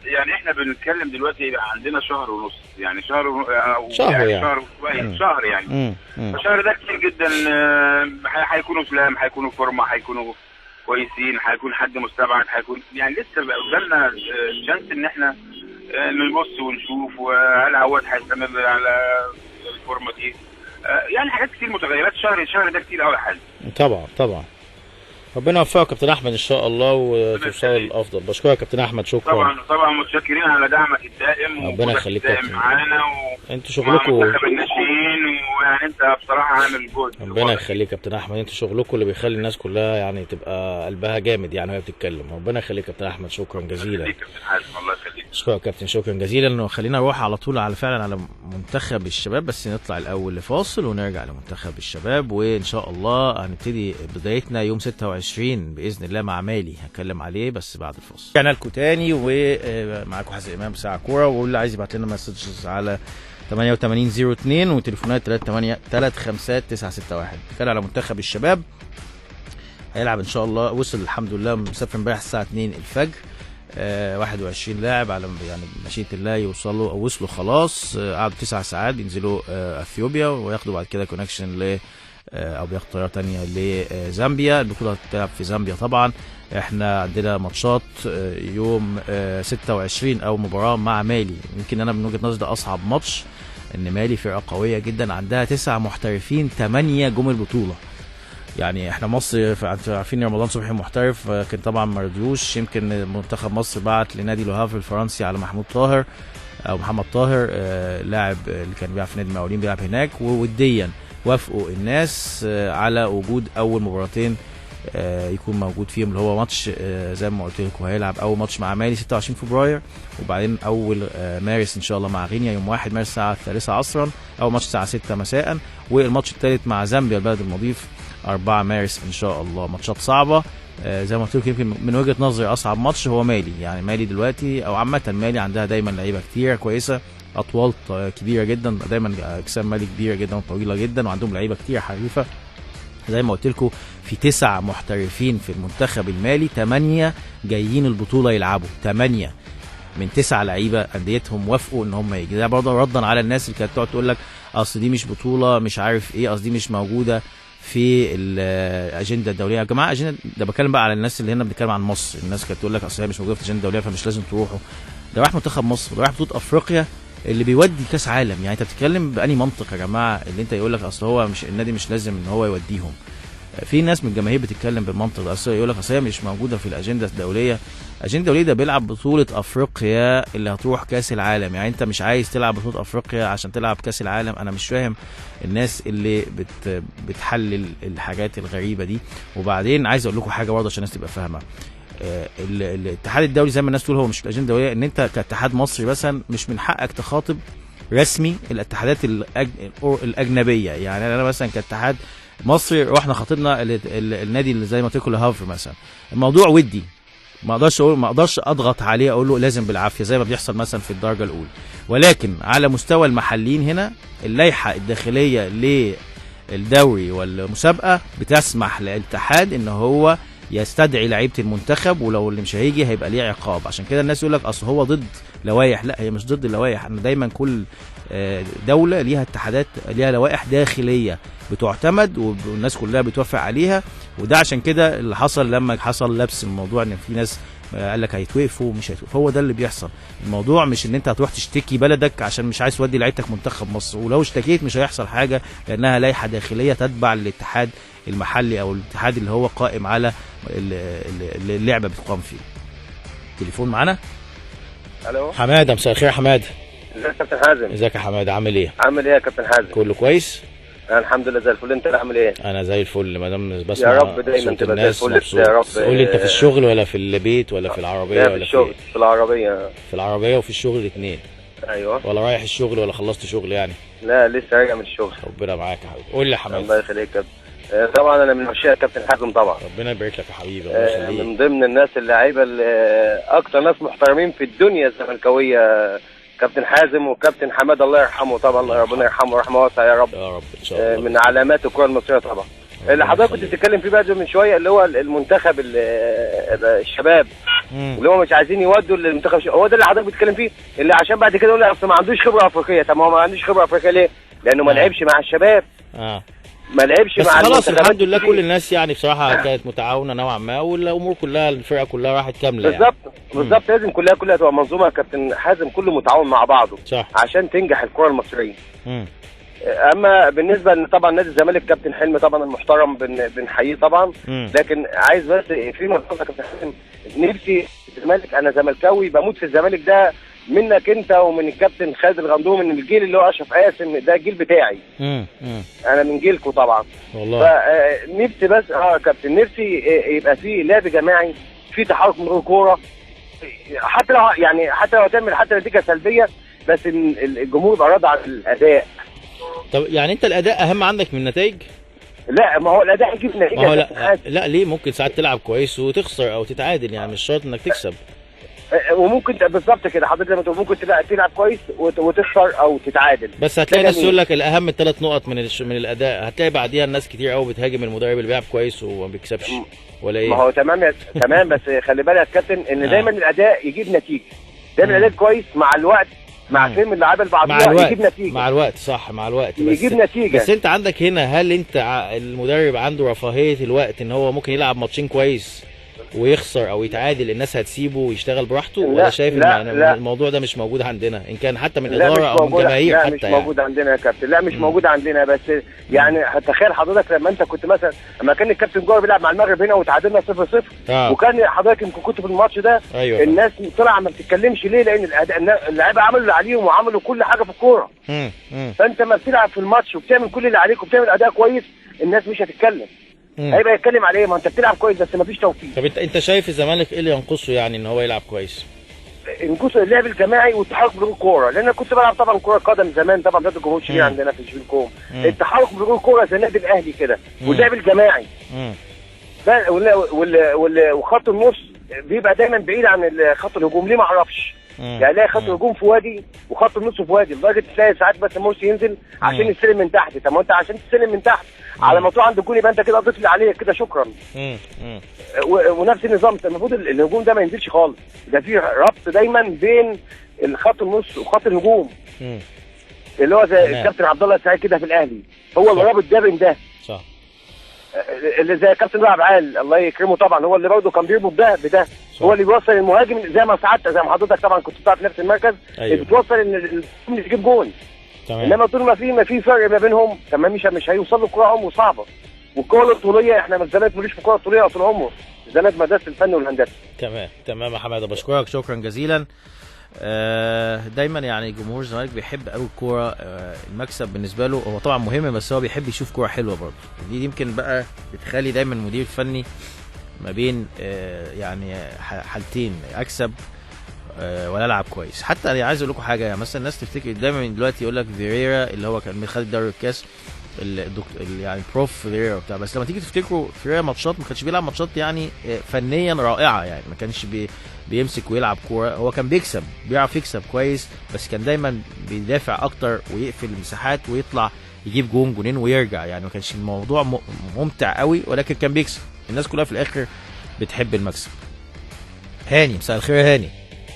يعني. احنا بنتكلم دلوقتي يبقى عندنا شهر ونص يعني، شهر يعني شهر وشوية، شهر يعني. فالشهر ده كتير جدا، هيكونوا سلام، هيكونوا فورمه، هيكونوا كويسين، هيكون حد مستبعد، هيكون يعني لسه بقى قدامنا chance ان احنا نبص ونشوف، وهل عواد هيستمر على الفورمة دي يعني، حاجات كتير متغيرات. شهر ده كتير قوي يا حازم. طبعا طبعا، ربنا يوفقك يا كابتن احمد ان شاء الله وتوصل للافضل. بشكرك يا كابتن احمد، شكرا. طبعا طبعا متشكرين على دعمك الدائم، ربنا يخليك الدائم معانا انتوا شغلكم منتخب الناشئين، ويعني انت بصراحة عامل جهد. ربنا يخليك يا كابتن احمد، انتوا شغلكم اللي بيخلي الناس كلها يعني تبقى قلبها جامد يعني وهي بتتكلم. ربنا يخليك يا كابتن احمد، شكرا جزيلا. يخليك يا كابتن حازم، الله يخليك. اشكرك يا كابتن، شكرا جزيلا. وخلينا نروح على طول على فعلا على منتخب الشباب، بس نطلع الاول لفاصل ونرجع لمنتخب الشباب، وان شاء الله هنبتدي بدايتنا يوم 26 باذن الله مع مالي، هتكلم عليه بس بعد الفاصل. رجعنا لكم تاني ومعاكم حازم امام ساعة كورة، واللي عايز يبعت لنا messages على 8802 وتليفونات 38 35 961. نتكلم على منتخب الشباب، هيلعب ان شاء الله، وصل الحمد لله، مسافر امبارح الساعة 2 الفجر. 21 لاعب على يعني مشيئة الله يوصلوا او وصلوا خلاص. قعدوا 9 ساعات بينزلوا اثيوبيا وياخدوا بعد كده connection ل او بياخدوا طيارة ثانية لزامبيا. البطولة هتتلعب في زامبيا طبعا. احنا عندنا ماتشات يوم 26 او مباراة مع مالي. يمكن انا من وجهه نظري ده اصعب ماتش، ان مالي فرقه قوية جدا، عندها 9 محترفين 8 جم البطولة. يعني احنا مصر عارفين رمضان صبحي محترف، كان طبعا ما رضيوش. يمكن منتخب مصر بعت لنادي لوهاف الفرنسي على محمود طاهر او محمد طاهر، لاعب اللي كان بيلعب في نادي المقاولين بيلعب هناك، ووديا وافقوا الناس على وجود اول مباراتين يكون موجود فيهم، اللي هو ماتش زي ما قلت لكم هيلعب اول ماتش مع مالي 26 فبراير، وبعدين اول مارس ان شاء الله مع غينيا يوم 1 مارس الساعة 3 عصرا، اول ماتش الساعة 6 مساء، والماتش الثالث مع زامبيا البلد المضيف 4 مارس ان شاء الله. ماتشات صعبة زي ما قلت لكم. يمكن من وجهه نظري اصعب ماتش هو مالي. يعني مالي دلوقتي او عامة مالي عندها دايما لعيبة كتير كويسة، اطوال كبيرة جدا، دايما اجسام مالي كبيرة جدا وطويلة جدا، وعندهم لعيبة كتير حريفه. زي ما قلت لكم في 9 محترفين في المنتخب المالي، 8 جايين البطولة يلعبوا، 8 من 9 لعيبة انديتهم وافقوا ان هم يجوا. ده برضه ردا على الناس اللي كانت تقعد تقول لك اصل دي مش بطوله، مش عارف ايه، اصل دي مش موجودة في الاجندة الدولية. يا جماعة اجندة ده بتكلم بقى على الناس اللي هنا، بنتكلم عن مصر. الناس كانت تقول لك اصل هي مش موجودة في الاجندة الدولية فمش لازم تروحوا. ده راح منتخب مصر، ده راح بطوله افريقيا اللي بيودي كاس عالم. يعني انت بتتكلم بأني منطق يا جماعة اللي انت يقول لك اصل هو مش النادي مش لازم ان هو يوديهم؟ في ناس من الجماهير بتتكلم بالمنطق ده، اصل يقول لك اصل هي مش موجودة في الاجندة الدولية. الاجندة الدولية ده بيلعب بطوله افريقيا اللي هتروح كاس العالم. يعني انت مش عايز تلعب بطوله افريقيا عشان تلعب كاس العالم؟ انا مش فاهم الناس اللي بتحلل الحاجات الغريبة دي. وبعدين عايز اقول لكم حاجة برضه عشان الناس تبقى فاهمه، الاتحاد الدولي زي ما الناس تقول هو مش في الاجندة الدولية، ان انت كاتحاد مصري مثلا مش من حقك تخاطب رسمي الاتحادات الاجنبية. يعني انا مثلا كاتحاد مصري رحنا خاطبنا النادي اللي زي ما تقول هافر مثلا، الموضوع ودي، ما اقدرش اقول، ما اقدرش اضغط عليه اقول له لازم بالعافية زي ما بيحصل مثلا في الدرجة الاولى. ولكن على مستوى المحليين هنا اللائحة الداخلية للدوري والمسابقه بتسمح للاتحاد ان هو يستدعي لعيبة المنتخب، ولو اللي مش هيجي هيبقى ليه عقاب. عشان كده الناس يقول لك اصل هو ضد لوائح. لا، هي مش ضد اللوائح. انا دايما كل دولة ليها اتحادات، ليها لوائح داخلية بتعتمد والناس كلها بتوافق عليها. وده عشان كده اللي حصل لما حصل لبس الموضوع، ان في ناس قال لك هيتوقفوا ومش هيتوقفوا. هو ده اللي بيحصل. الموضوع مش ان انت هتروح تشتكي بلدك عشان مش عايز تودي لعيبتك منتخب مصر، ولو اشتكيت مش هيحصل حاجة لانها لائحة داخلية تتبع للاتحاد المحلي او الاتحاد اللي هو قائم على اللعبة بتقام فيه. تليفون معانا. الو حمادة، مساء الخير يا حمادة. ازيك يا كابتن حازم؟ ازيك يا حمادة، عامل ايه؟ عامل ايه يا كابتن حازم؟ كله كويس؟ انا الحمد لله زي الفل. انت عامل ايه؟ انا زي الفل ما دام بسمع يا رب دايما تبقى زي الفل يا رب. قول لي انت في الشغل ولا في البيت ولا في العربية ولا في الشغل؟ في العربية. في العربية وفي الشغل الاثنين. ايوه. ولا رايح الشغل ولا خلصت شغل يعني؟ لا لسه راجع من الشغل. ربنا معاك يا حبيبي. قول لي يا حمادة. الله يخليك يا كابتن. طبعا انا من عشاق كابتن حازم طبعا. ربنا يبارك لك يا حبيبي، الله يخليك. من ضمن الناس اللعيبة اللي اكتر ناس محترمين في الدنيا الزملكاويه كابتن حازم وكابتن حماد الله يرحمه طبعا، ربنا يرحمه رحمه واسعة يا رب. يا رب ان شاء الله. من علامات الكره المصرية طبعا. اللي حضرتك كنت بتتكلم فيه بقى من شوية اللي هو المنتخب الشباب اللي هو مش عايزين يودوا للمنتخب، هو ده اللي حضرتك بتتكلم فيه، اللي عشان بعد كده يقول اصل ما عندوش خبره افريقية. طب ما هو ما عندوش خبره افريقية ليه؟ لانه ما لعبش مع الشباب. ما لعبش مع خلاص الحمد لله كل الناس يعني بصراحة كانت متعاونة نوعا ما، والامور كلها الفرقة كلها راحت كاملة. بالظبط يعني. بالظبط، لازم كلها تبقى منظومة يا كابتن حازم، كله متعاون مع بعضه. صح. عشان تنجح الكره المصرية. اما بالنسبة طبعا نادي الزمالك كابتن حلمي طبعا المحترم بنحييه طبعا. لكن عايز بس في ملحوظة كابتن حازم، نفسي الزمالك، انا زملكاوي بموت في الزمالك ده، منك انت ومن الكابتن خالد الغندور، من الجيل اللي هو اشرف قاسم، ده الجيل بتاعي. انا من جيلكم طبعا والله. فنفسي بس كابتن، نفسي يبقى في لعب جماعي، في تحرك من الكورة، حتى لو يعني حتى لو تعمل حتى نتيجة سلبية، بس الجمهور يبقى راضي عن الاداء. طب يعني انت الاداء اهم عندك من النتائج؟ لا، ما هو الاداء يجيب نتيجة. ما هو لا, لا ليه؟ ممكن ساعات تلعب كويس وتخسر او تتعادل، يعني مش شرط انك تكسب. وممكن بالظبط كده حضرتك زي ما تقول، ممكن تبقى تلعب كويس وتخسر او تتعادل. بس هتلاقي ناس تقول لك الاهم 3 نقط من الاداء، هتلاقي بعديها الناس كتير قوي بتهاجم المدرب اللي بيلعب كويس وما بيكسبش ولا ايه؟ ما هو تمام تمام، بس خلي بالك يا كابتن ان دايما الاداء يجيب نتيجة، دايما الاداء كويس مع الوقت، مع فهم اللعيبة بعضيها يجيب نتيجة مع الوقت، صح، مع الوقت بس يجيب نتيجة. بس انت عندك هنا، هل انت المدرب عنده رفاهية الوقت ان هو ممكن يلعب ماتشين كويس ويخسر او يتعادل الناس هتسيبه ويشتغل براحته؟ ولا شايف ان الموضوع ده مش موجود عندنا، ان كان حتى من ادارة او من جماهير؟ لا حتى مش موجود عندنا يا كابتن، لا مش موجود عندنا. بس يعني تخيل حضرتك لما انت كنت مثلا لما كان الكابتن جوهر بيلعب مع المغرب هنا وتعادلنا 0-0، وكان حضرتك يمكن كنت في الماتش ده. أيوة. الناس طلع ما بتتكلمش ليه؟ لان اللعيبة عملوا اللي عليهم وعملوا كل حاجة في الكورة. فانت ما بتلعب في الماتش وبتعمل كل اللي عليك وبتعمل اداء كويس، الناس مش هتتكلم. هيبقى يتكلم عليه، ما انت بتلعب كويس بس ما فيش توفيق. طب انت شايف الزمالك ايه اللي ينقصه يعني ان هو يلعب كويس؟ ينقصه اللعب الجماعي والتحرك برجول الكورة، لان انا كنت بلعب طبعا كره قدم زمان، طبعا بتاعت الجمهور الشهير عندنا في شبيلكوم. التحرك برجول الكورة زي النادي الاهلي كده، واللعب الجماعي وخط النص بيبقى دايما بعيد عن خط الهجوم، ليه ما اعرفش. يعني الاقي خط الهجوم في وادي وخط النص في وادي، لدرجة تلاقي ساعات بس مرسي ينزل عشان يستلم من تحت. طب ما انت عشان تستلم من تحت على ما تروح عند الجون يبقى انت كده قضيت اللي عليك كده، شكرا. ونفس النظام المفروض الهجوم ده ما ينزلش خالص، ده في ربط دايما بين الخط النص وخط الهجوم. اللي هو زي الكابتن عبد الله السعيد كده في الاهلي، هو اللي رابط ده بين ده. صح. اللي زي كابتن رعب عال الله يكرمه طبعا، هو اللي برضه كان بيربط ده بده. هو اللي بيوصل المهاجم زي ما ساعات زي ما حضرتك طبعا كنت بتلعب في نفس المركز. أيوه. بتوصل ان اللي يجيب جون. تمام. انما طول ما في فرق ما بينهم، تمام، مش هيوصل له الكورة، عمره صعبة. والكوره الطوليه احنا ما الزمالك ملوش في الكورة الطوليه طول عمره، الزمالك مدرسه الفن والهندسة. تمام تمام يا حمادة، بشكرك شكرا جزيلا. دايما يعني جمهور الزمالك بيحب قوي الكورة، المكسب بالنسبة له هو طبعا مهم، بس هو بيحب يشوف كورة حلوة برضه. دي يمكن بقى بتخلي دايما المدير الفني ما بين يعني حالتين، اكسب ولا العب كويس. حتى انا عايز اقول لكم حاجة، يعني مثلا الناس تفتكر دايما دلوقتي يقول لك فيريرا اللي هو كان خد دوري الكاس يعني prof فيريرا وبتاع، بس لما تيجي تفتكروا فيريرا ماتشات ما كانش بيلعب ماتشات يعني فنيا رائعة، يعني ما كانش بيمسك ويلعب كورة، هو كان بيكسب، بيعرف يكسب كويس، بس كان دايما بيدافع اكتر ويقفل المساحات ويطلع يجيب جون جونين ويرجع، يعني ما كانش الموضوع ممتع قوي، ولكن كان بيكسب. الناس كلها في الاخر بتحب المكسب. هاني، مساء الخير يا هاني.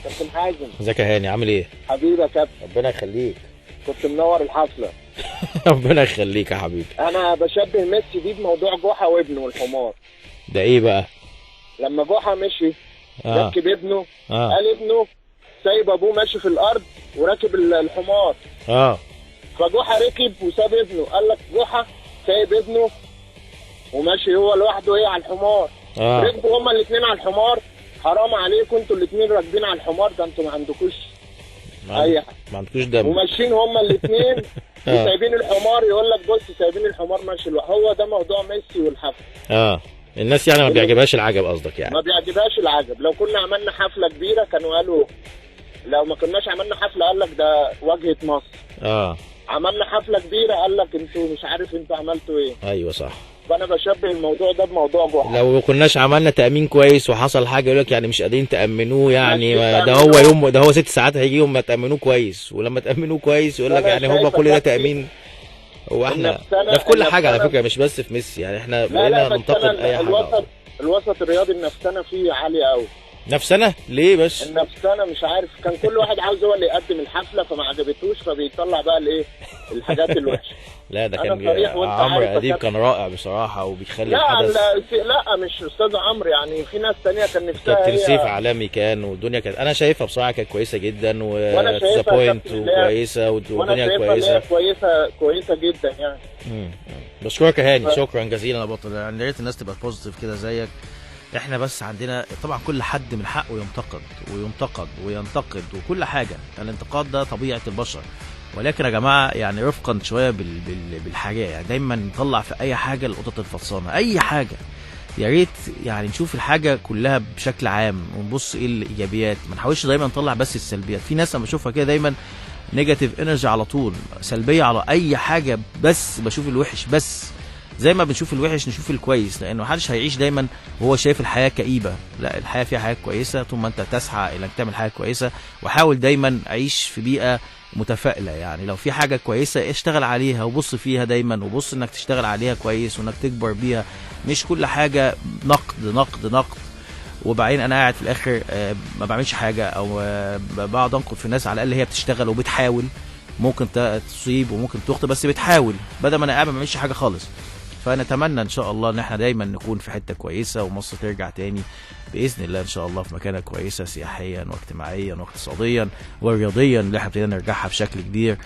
كابتن حازم، ازيك يا هاني، عامل ايه؟ حبيبي يا كابتن، ربنا يخليك. كنت منور الحفلة. ربنا يخليك يا حبيبي. انا بشبه ميسي دي بموضوع جحا وابنه والحمار. ده ايه بقى؟ لما جحا مشي ركب ابنه، قال ابنه سايب ابوه ماشي في الارض وراكب الحمار. فجحا ركب وساب ابنه، قال لك جحا سايب ابنه وماشي هو لوحده ايه على الحمار. ركبوا هما الاثنين على الحمار. حرام عليكم انتوا الاثنين راكبين على الحمار ده، انتوا ما عندكوش اي حاجة، ما عندكوش دم، وماشيين هما الاثنين وسايبين الحمار. يقول لك بص سايبين الحمار ماشي لوحده. هو ده موضوع ميسي والحفله. الناس يعني ما بيعجبهاش العجب قصدك يعني؟ ما بيعجبهاش العجب. لو كنا عملنا حفلة كبيرة كانوا قالوا، لو ما كناش عملنا حفلة قال لك ده واجهه مصر. عملنا حفلة كبيرة قال لك انتوا مش عارف انتوا عملتوا ايه. ايوه صح. فانا بشبه الموضوع ده بموضوع جحا. لو كناش عملنا تامين كويس وحصل حاجة يقول لك يعني مش قادرين تامنوه، يعني ده هو يوم، ده هو 6 ساعات هيجي يوم ما تامنوه كويس، ولما تامنوه كويس يقول لك يعني هم كل ده تامين. هو احنا ده في كل حاجة على فكرة، مش بس في ميسي، يعني احنا بقينا ننتقد اي حاجة. الوسط الرياضي النفسانه فيه عالية قوي. نفسنا ليه بس؟ النفسانه مش عارف، كان كل واحد عاوز هو اللي يقدم الحفلة فما عجبتوش، فبيطلع بقى الايه الحاجات الوحشة. لا ده كان عمرو اديب كان رائع بصراحة وبيخلي الحدث. لا مش استاذ عمرو، يعني في ناس ثانية كان نفسها. كابتن سيف عالمي كان، والدنيا كانت انا شايفها بصراحة كانت كويسة جدا، و to the point وكويسة، والدنيا كويسة كويسة كويسة جدا يعني. بشكرك يا هاني، شكرا جزيلا يا بطل. يعني يا ريت الناس تبقى positive كده زيك. احنا بس عندنا طبعا كل حد من حقه ينتقد وينتقد وينتقد وكل حاجة، الانتقاد ده طبيعة البشر، ولكن يا جماعة يعني رفقا شوية بالحاجة، يعني دايما نطلع في اي حاجة القطط الفطسانه، اي حاجة يا ريت يعني نشوف الحاجة كلها بشكل عام ونبص ايه الايجابيات، ما نحاولش دايما نطلع بس السلبيات. في ناس انا بشوفها كده دايما negative energy على طول، سلبية على اي حاجة، بس بشوف الوحش بس. زي ما بنشوف الوحش نشوف الكويس، لانه محدش هيعيش دايما وهو شايف الحياة كئيبة. لا، الحياة فيها حاجات كويسة طول ما انت تسعى انك تعمل حاجة كويسة، وحاول دايما عيش في بيئة متفائلة. يعني لو في حاجة كويسة اشتغل عليها وبص فيها دايما، وبص انك تشتغل عليها كويس وانك تكبر بيها، مش كل حاجة نقد نقد نقد وبعدين انا قاعد في الاخر ما بعملش حاجة، او بقعد انقد في الناس. على الاقل هي بتشتغل وبتحاول، ممكن تصيب وممكن تخطئ، بس بتحاول، بدل ما انا قاعد ما بعملش حاجة خالص. فنتمنى ان شاء الله ان احنا دايما نكون في حتة كويسة، ومصر ترجع تاني باذن الله ان شاء الله في مكانه كويسة سياحيا واجتماعيا واقتصاديا ورياضيا، اللي احنا ابتدينا نرجعها بشكل كبير.